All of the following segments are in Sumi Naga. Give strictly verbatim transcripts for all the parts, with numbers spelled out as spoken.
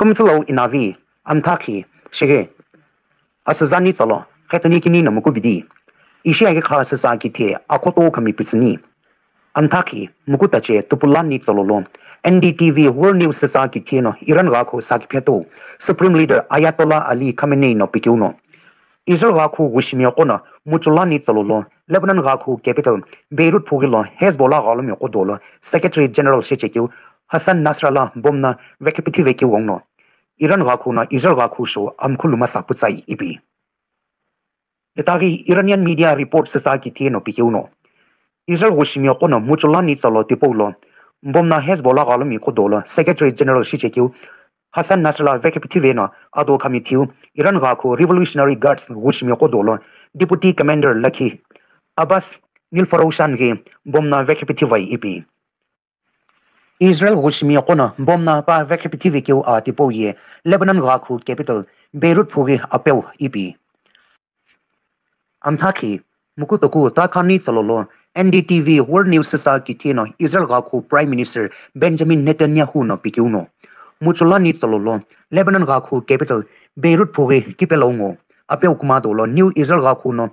Tumtsülo inavi, amthakhi, shighe. Asüzani tsalo, khetuni kini no mukubidi. Ishi agi kha asüza kithe, akhoto kami pitsini. Amthakhi, mukutache, tupulani tsalolo. N D T V World News süza kithe no, Iran gakhu sakipheto. Supreme Leader Ayatollah Ali Khamenei no pikeuno. Israel gakhu gushimi oqono, muchulani tsalolo. Lebanon gakhu capital, Beirut phugilo, Hezbollah galomi qodolo. Secretary General shichekeu, Hassan Nasrallah bomna, vekipithive keu wongno. Iran gakhu no Israel gakhu sho amkhulu masa putsai ipi. Itaghi Iranian media report süsa kithe no pikeuno. Israel gushimi oqono muchulani tsalo tipaulo. Bomna Hezbollah galomi qodolo Secretary General shichekeu Hassan Nasrallah vekipithive no ado khamithiu Iran gakhu Revolutionary Guards gushimi qodolo Deputy Commander lakhi Abbas Nilforoushan ghi bomna vekipithivai ipi. Israel gushimi oqono bomna pa vekipithive keu a tipau ye Lebanon gakhu capital Beirut phughi apeu ipi. Amthakhi, mukutoku takhani tsalolo N D T V World News süsa kithe no Israel gakhu Prime Minister Benjamin Netanyahu no pikeuno. Muchulani tsalolo Lebanon gakhu capital Beirut phughi kipelongo apeu kumadolo New Israel gakhu no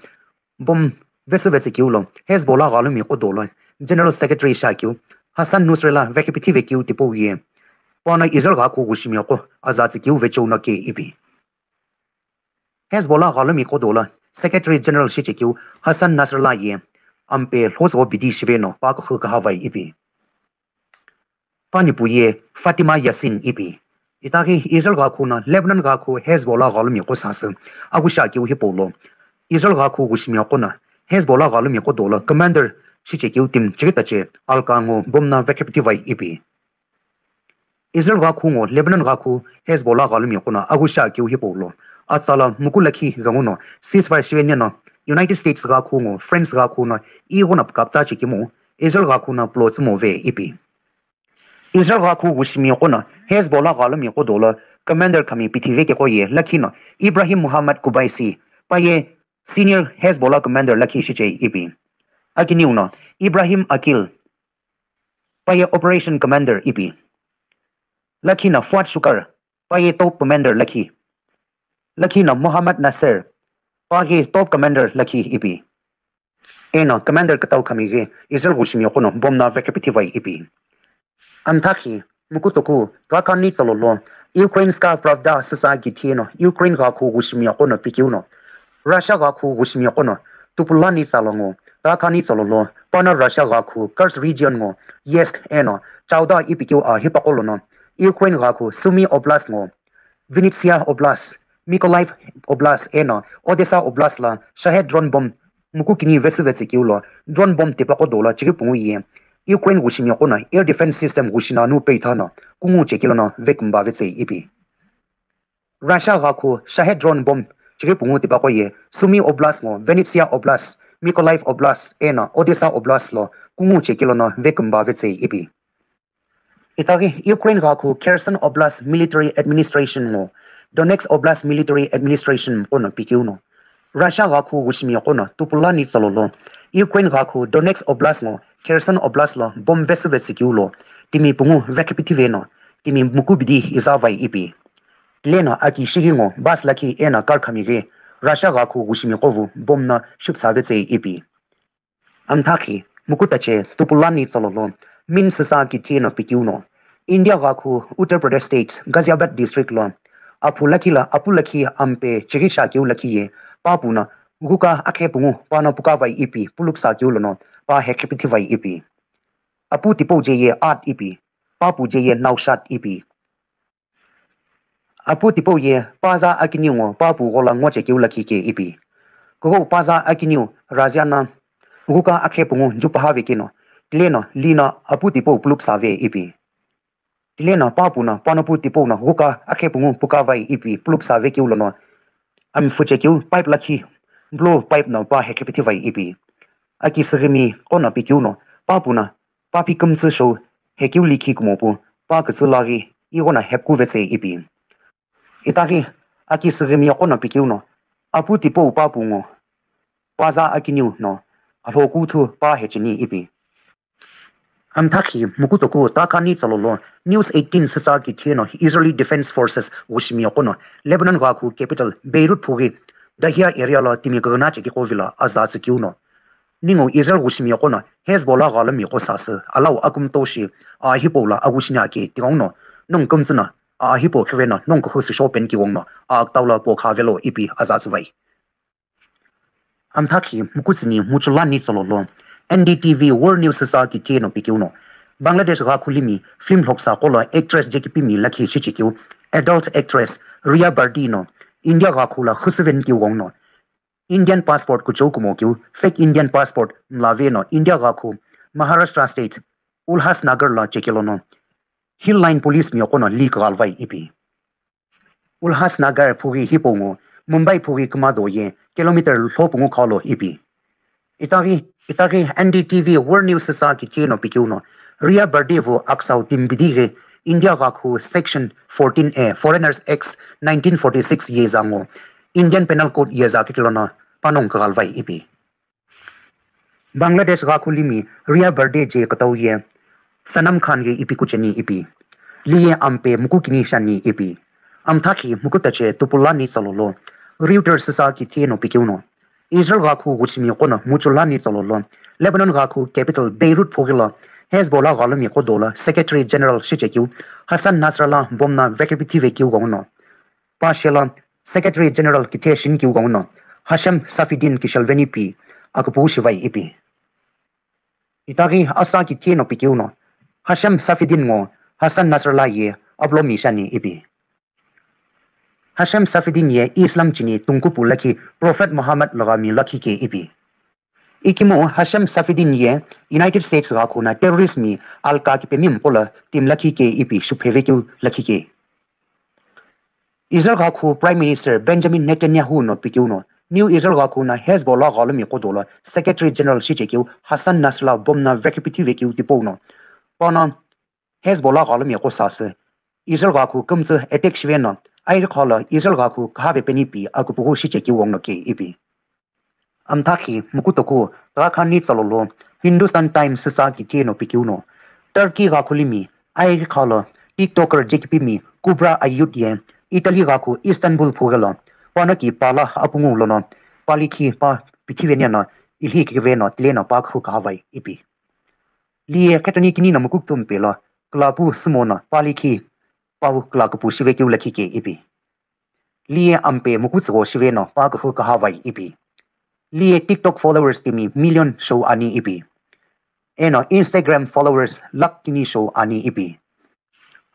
Bom vesüvetsü keu lo, Hezbollah ghalumi qo dolo, General Secretary shakeu, Hassan Nasrallah vekipithive keu tipau ye, pano Israel ghakhu ghushimi qo azatsü keu vecheu no ke ipi. Hezbollah ghalumi qo dolo, Secretary General shichekeu, Hassan Nasrallah ye, ampe lhozügho bidi shive no, pa kukhu kahavai ipi. Panipu ye Fatima Yasin ipi. Itaghi Israel ghakhu no Lebanon ghakhu Hezbollah ghalumi qo sasü. Aghushi akeu hipau lo. Israel ghakhu ghushimi qo no Hezbollah ghalumi qo dolo commander shichekeu team chighi tache alka ngo bomna vekipithivai ipi. Israel ghakhu ngo Lebanon ghakhu Hezbollah ghalumi qo no aghushi akeu hipau lo. Atsala muku lakhi ghangu no ceasefire shive neno United States ghakhu ngo France ghakhu no ighono kaptsa chekemu Israel ghakhu no plo tsümo ve ipi. Israel ghakhu ghushimi qo no Hezbollah ghalumi qo dolo commander khami pithive keqo ye lakhi no Ibrahim Muhammad Kubaisi, pa ye senior Hezbollah commander lakhi shichei ipi. Akiniu no Ibrahim Akil, pa ye operation commander ipi. Lakhi no Fuad Shukar, pa ye top commander lakhi. Lakhi no Muhammad Nasser, pa ghi top commander lakhi ipi. Eno commander kütau khami ghi Israel ghushimi qo no bomna vekipithivai ipi. Amthakhi, mukutoku, kakhani tsalolo, Ukrainska Pravda süsa kithe no Ukraine ghakhu ghushimi qo no pikeu no. Russia ghakhu ghushimi qo no, tupulani tsalongo, kakhani tsalolo, pano Russia ghakhu Kursk region ngo, Yeysk eno, Chauda ipikeu a hipaqo lono, Ukraine ghakhu Sumy Oblast ngo, Vinnytsia Oblast, Mykolaiv Oblast eno Odessa Oblast la Shahed drone bomb muku kini vesüvetsü keu lo drone bomb tipaqo dolo chighi pungu ye Ukraine ghushimi qo no air defense system ghushi nanu peitha no kungu chekeu lono vekimba vetsei ipi. Russia ghakhu Shahed drone bomb chighi pungu tipaqo ye Sumy Oblast ngo Vinnytsia Oblast, Mykolaiv Oblast eno Odessa Oblast lo kungu chekeu lono vekimba vetsei ipi. Itaghi Ukraine ghakhu Kherson Oblast Military Administration ngo Donetsk Oblast Military Administration qo no pikeu no. Russia ghakhu ghushimi qo no tupulani tsalolo Ukraine ghakhu Donetsk Oblast ngo Kherson Oblast lo bomb vesüvetsü keu lo timi pungu vekipithiveno timi muku bidi izavai ipi. Tileno aki shighi ngo bus lakhi eno car khami ghi Russia ghakhu ghushimi qo vu bomb no shupsa vetsei ipi. Amthakhi, muku tache, tupulani tsalolo, min süsa kithe no pikeu no. India ghakhu Uttar Pradesh State, Ghaziabad District lo. Aphu lakhi la, apu lakhi ampe chighi shakeu lakhi ye, pa pu no, ghuka akhe pungu, pano pukavai ipi, pulupsa keu lono, pa hekipithivai ipi. Apu tipau je ye At ipi, pa pu je ye Naushad ipi. Apu tipau ye paza akiniu ngo pa pu ghola ngo chekeu lakhi ke ipi. Kugho paza akiniu Raziana ghuka akhe pungu jupaha vekeno, tileno lino apu tipau pulupsa ve ipi. Tileno pa pu no pano pu tipau no ghuka akhe pungu pukavai ipi pulupsa vekeu lono, amifu chekeu pipe lakhi blue pipe no pa hekipithivai ipi. Aki süghimi qo no pikeu no pa pu no pa pi kümtsü shou hekeu likhi kumo pu pa kütsü laghi ighono hepku vetsei ipi. Itaghi aki süghimi qo no pikeu no apu tipau pa pu ngo paza akiniu no alhokuthu pa hecheni ipi. Amthakhi mukutoku takhani tsalolo News eighteen süsa kitheno Israeli Defense Forces wushimi yokono Lebanon ghakhu capital Beirut phughi Dahia area lo timi kagana chekiko vilo aza tsükiuno. Ningu Israel wushimi yokono Hezbollah ghalomi qo sasü alau akumtoshi a hipau lo awushini ake tigongno nung kumtsüna a hipau khiveno nung kuhu sisho pen kiwongno a ktau lo po khavelo ipi aza tsüvai. Amthakhi mukutsüni muchulani tsololo N D T V World News süsa kitheno pikiuno. Bangladesh ghakhu limi film lhoksa qolo actress jekipimi lakhi shichikiu adult actress Ria Bharti no India ghakhu lo khusüven kiwongno Indian passport kuchou kumokiu fake Indian passport mlaveno India ghakhu Maharashtra state Ulhasnagar lo chekilono Hill Line Police mi yokono leak ghalvai ipi. Ulhasnagar phughi hipau ngo Mumbai phughi kümado ye kilometer lhopungu khalo ipi. Itaghi itaghi N D T V World News süsa kitheno pikiuno Ria Bharti vo aksau timbidighi India ghakhu section fourteen A Foreigners Act nineteen forty six ye zango Indian Penal Code ye za kikilono panong kaghalvai ipi. Bangladesh ghakhu limi Ria Bharti je katau ye Sanam Khan ye ipi kucheni ipi. Liye ampe mukukini shani ipi. Amthakhi mukutache tupulani tsololo Reuters süsa kitheno pikiuno. Israel ghakhu wuchimi yokono muchulani tsololo Lebanon ghakhu capital Beirut phughilo Hezbollah ghalomi qo dolo Secretary General shichekiu Hassan Nasrallah bomna vekipithive kiu gongno. Pashela Secretary General kithe shinikiu gongno Hashem Safieddin kishelveni pi akupu shivai ipi. Itaghi asa kitheno pikiuno Hashem Safieddin ngo Hassan Nasrallah ye ablomi shani ipi. Hashem Safieddin ye Islam chini tungkupu lakhi Prophet Muhammad lagami lakhi ke ipi. Ikemu Hashem Safieddin ye United States ghakhu na terrorist mi alka kipemi mqola tim lakhi ke ipi shuphevekeu lakhi ke. Israel ghakhu Prime Minister Benjamin Netanyahu no pikiuno New Israel ghakhu na Hezbollah ghalomi qo dolo Secretary General shichekiu Hassan Nasrallah bomna vekipithive kiu tipauno. Pano Hezbollah ghalomi qo sasü Israel ghakhu kümtsü attack shiveno aighi khalo Israel ghakhu kahave peni pi akupughu shichekiu wongno ke ipi. Amthakhi mukutoku takhani tsololo Hindustan Times süsa kitheno pikiuno. Turkey ghakhu limi aighi khalo TikToker jekipimi Kubra Ayut ye Italy ghakhu Istanbul phughelo pano ki pala apungu lono palikhi pa pithive neno ilhi kiveno tileno pa khu kahavai ipi. Liye khetoni kini no mukuktum pelo kulapu sumo no palikhi pau kulakupu shivekeu lakhi ke ipi. Liye ampe mukutsügho shiveno pa kuhu kahavai ipi. Liye TikTok followers timi million show ani ipi. Eno Instagram followers lakh kini show ani ipi.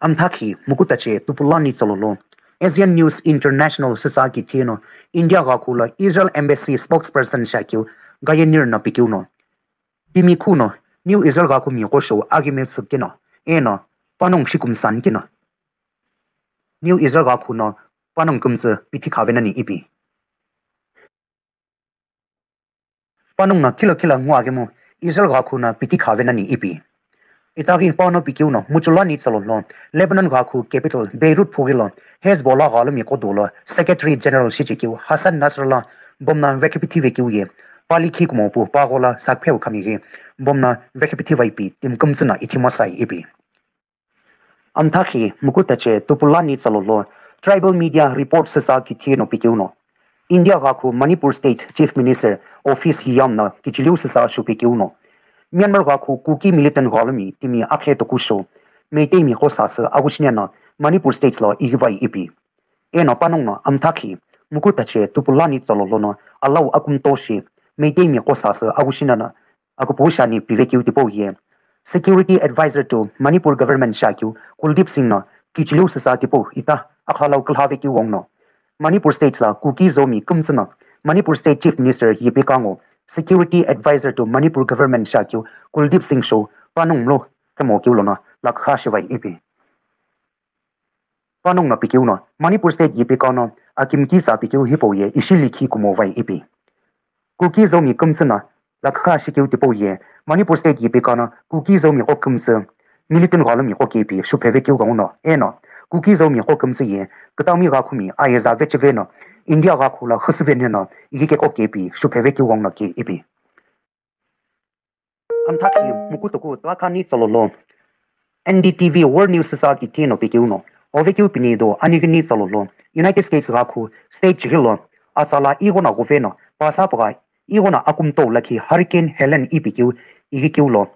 Amthakhi mukutache tupulani tsololo Asian News International süsa kitheno India ghakhu lo Israel Embassy spokesperson shiakeu Gayanir no pikiuno. Timi khuno New Israel ghakhu mi qo show agreement sükeno eno panong shikumsan keno New Israel ghakhu no panong kümtsü pithi khavenani ipi. Panong no khilo khilo ngu agemu Israel ghakhu no pithi khavenani ipi. Itaghi pano pikiuno muchulani tsololo Lebanon ghakhu capital Beirut phughilo Hezbollah ghalomi qo dolo Secretary General shichekiu Hassan Nasrallah bomna vekipithive kiu ye palikhi kumopu paghola sakpheu khamighi bomna vekipithivai pi tim kümtsü no ithi masai ipi. Amthakhi mukutache tupulani tsololo Tribal Media Report süsa kitheno pikiuno. India ghakhu Manipur State Chief Minister Office hiyam no kichiliu süsa shupikiuno. Myanmar ghakhu Kuki militant ghalomi timi akhe tokusho Meitei mi qo sasü agushiniano Manipur State lo ighivai ipi. Eno panongno amthakhi mukutache tupulani tsololo no alau akumtoshi Meitei mi qo sasü agushiniano akupu shani pivekeu tipau ye Security Advisor to Manipur Government shiakeu Kuldeep Singh no kichiliu süsa tipau ita akhalau külhavekeu wongno. Manipur State lo Kuki Zomi kümtsü no Manipur State Chief Minister yepe kango Security Advisor to Manipur Government shiakeu Kuldeep Singh show panong mlo khemo keu lono lakha shivai ipi. Panongno pikeu no Manipur State yepe kano akimki sa pikeu hipau ye ishi likhi kumo vai ipi. Kuki Zomi kümtsü no lakha shikeu tipau ye Manipur State yepe kano Kuki Zomi qo kümtsü militant ghalomi qo kepi shuphevekeu ghenguno eno Kuki Zomi qo kümtsü ye kütami ghakhumi ayeza vechiveno India ghakhu lo khüsüve neno ighi keko kepi shuphevekeu ghenguno ke ipi. Kamthakhi mukutuku twakhani tsalolo N D T V World News sa kitheno pikeuno, ovekeu pinido anighini tsalolo United States ghakhu state chighilo asala ighono ghuveno pasapgha ighono akumto lakhi Hurricane Helen ipikeu ighikeulo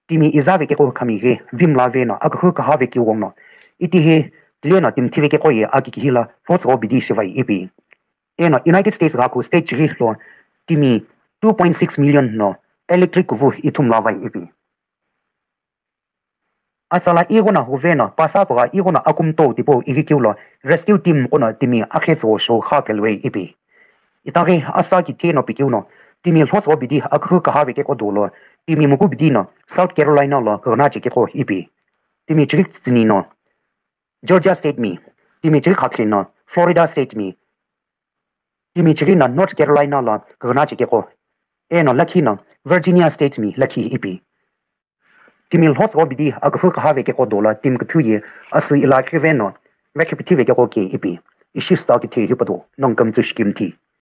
timi izave keko khami ghe vimla veno akhu kahave keu wongno itihi tileno timi thive keko ye akikihila lhotsgho bidi shivai ipi. Eno United States ghakhu state chighi lo timi two point six million no electric kuvu ithumla vai ipi. Asala ighono ghuveno pasapgha ighono akumto tipo ighikeulo rescue team kono timi akhetsüwo show kha pelwe ipi. Itaghi asa kitheno pikeuno timi lhotsgho bidi akhu kahave keko dolo timi muku bidi no South Carolina lo kagana chekeko ipi. Timi chighi tsini no Georgia state mi, timi chighi khakhli no Florida state mi, timi chighi no North Carolina lo kagana chekeko, eno lakhi no Virginia state mi lakhi ipi. Timi lhotsgho bidi akhu kahave keko dolo timi kuthu ye asü ila khiveno vekhipithi vekeko ke ipi. Ishi sa kithe hipado nongkamtsu shikimthi.